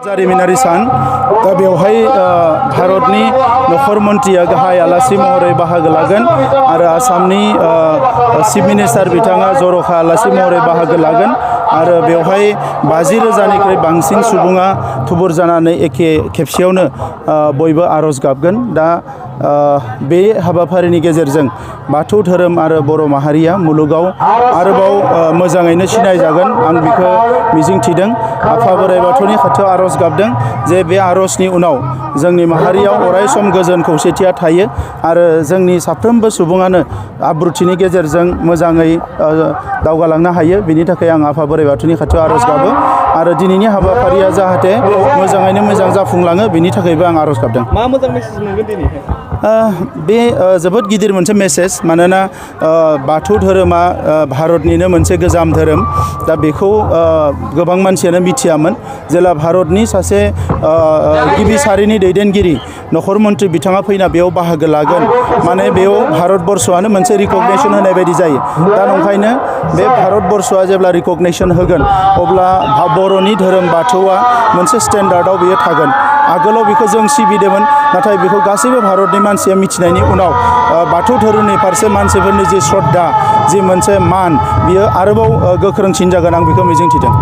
जारिमिनारि सान दा बेवहाय भारतनि नखर मन्त्रिया गाहाय आलासि महरै बाहागो लागोन आरो आसामनि चिफ मिनिस्टार बिथाङा जर'खा आलासि महरै बाहागो लागोन आरो बेवहाय 50,000निख्रुइ बांसिन सुबुङा थुबुर जानानै एखे खेबसेयावनो बयबो आरज गाबगोन। दा बे हाबाफारिनि गेजेरजों बाथौ धोरोम आरो बर' माहारिया मुलुगाव आरोबाव मोजाङैनो सिनायजागोन आं बेखौ मिजिंथिदों। आफा बोराइ बाथौनि खाथियाव आरज गाबदों जे बे आरजनि उनाव जोंनि माहारियाव अरायसम गोजोन खौसेथिया थायो आरो जोंनि साफ्रोमबो सुबुङानो आब्रुथिनि गेजेरजों मोजाङै दावगालांनो हायो। बिनि थाखाय आं आफा बोराइ बाथौनि खाथियाव आरज गाबो आरो दिनैनि हाबाफारिया जाहाथे मोजाङैनो मोजां जाफुंलाङो बिनि थाखायबो आं आरज गाबदों। मा मोजां मेसेज मोनगोन दिनैहाय? बे जोबोद गिदिर मोनसे मेसेज, मानोना बाथौ धोरोमा भारतनिनो मोनसे गोजाम धोरोम। दा बेखौ गोबां मानसियानो मिथियामोन। जेला भारतनि सासे गिबि सारिनि दैदेनगिरि नखर मन्त्रि बिथाङा फैना बेयाव बाहागो लागोन, माने बेयाव भारतबर्षआनो मोनसे रिकगनेसन होनाय बायदि जायो। दा नंखायनो बे भारतबर्षआ जेब्ला रिकगनेसन होगोन अब्ला बर'नि धोरोम बाथौआ मोनसे स्टेन्डार्डआव बेयो थागोन। आगोलाव बेखौ जों सिबिदोंमोन, नाथाय बेखौ गासैबो भारतनि मानसिया मिथिनायनि उनाव बाथौ धोरोमनि फारसे मानसिफोरनि जि श्रद्धा, जि मोनसे मान, बियो आरोबाव गोख्रोंसिन जागोन आं बेखौ मिजिंथिदों।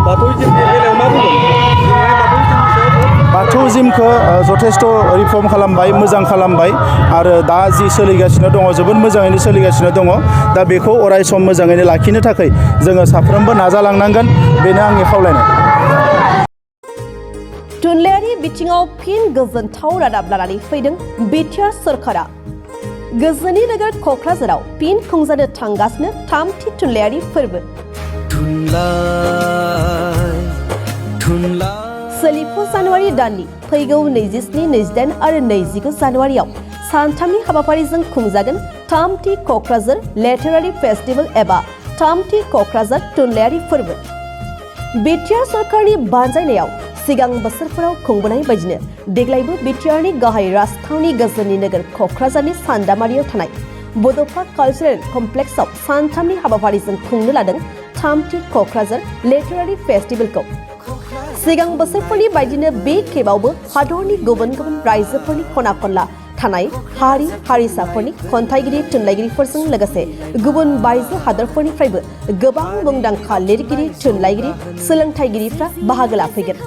बाथौजिमखौ जथेस्थ' रिफर्म खालामबाय, मोजां खालामबाय आरो दा जि सोलिगासिनो दङ जोबोद मोजाङैनो सोलिगासिनो दङ। दा बेखौ अराय सम मोजाङैनो लाखिनो थाखाय जोङो साफ्रोमबो नाजालांनांगोन, बेनो आंनि खावलायनाय। थुनलाइयारि बिथिङाव फिन गोजोनथाव रादाब लानानै फैदों बिटिआर सोरखारा। गोजोननि नोगोर क'क्राझाराव फिन खुंजानो थांगासिनो थामथि थुनलाइयारि फोरबो। सोलिफु जानुवारि दाननि फैगौ 27, 28 आरो 29 जानुवारियाव सानथामनि हाबाफारिजों खुंजागोन थामथि क'क्राझार लिटारेरि फेस्टिभेल एबा थामथि क'क्राझार थुनलाइयारि फोरबो। बिटिआर सरकारनि बानजायनायाव सिगां बोसोरफोराव खुंबोनाय बायदिनो देग्लायबो बिटिआरनि गाहाय राजथावनि गोजोननि नोगोर क'क्राझारनि सान्दामारियाव थानाय बड'सा कालचारेल कमप्लेक्सआव सानथामनि हाबाफारिजों खुंनो लादों थामथि क'क्राझार लिटारेरि फेस्टिभेलखौ। सिगां बोसोरफोरनि बायदिनो बे खेबावबो हादरनि गुबुन गुबुन रायजोफोरनि खना खनला थानाय हारि हारिसाफोरनि खन्थाइगिरि थुनलाइगिरिफोरजों लोगोसे गुबुन बायजो हादरफोरनिफ्रायबो गोबां मुंदांखा लिरगिरि थुनलाइगिरि सोलोंथाइगिरिफ्रा बाहागो लाफैगोन।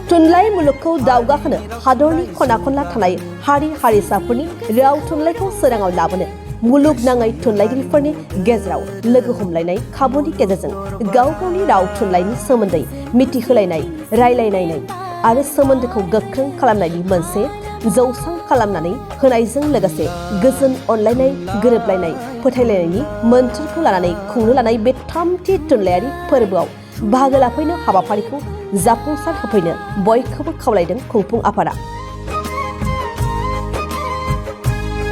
थुनलाइ मुलुगखौ दावगाहोनो हादरनि खना खनला थानाय हारि हारिसाफोरनि राव थुनलाइखौ सोराङाव लाबोनो मुलुगनाङै थुनलाइगिरिफोरनि गेजेराव लोगो हमलायनाय खाबुनि गेजेरजों गाव गावनि राव थुनलाइनि सोमोन्दै मिथिहोलायनाय, रायलायलायनाय आरो सोमोन्दोखौ गोख्रों खालामनायनि मोनसे जौसां खालामनानै होनायजों लोगोसे गोजोन अनलायनाय, गोरोबलायनाय, फोथायलायनायनि मोन्थोरखौ लानानै खुंनो लानाय बे थामथि थुनलाइयारि फोरबोआव बाहागो लाफैनो हाबाफारिखौ जाफुंसार होफैनो बयखौबो खावलायदों खुंफुं आफादा।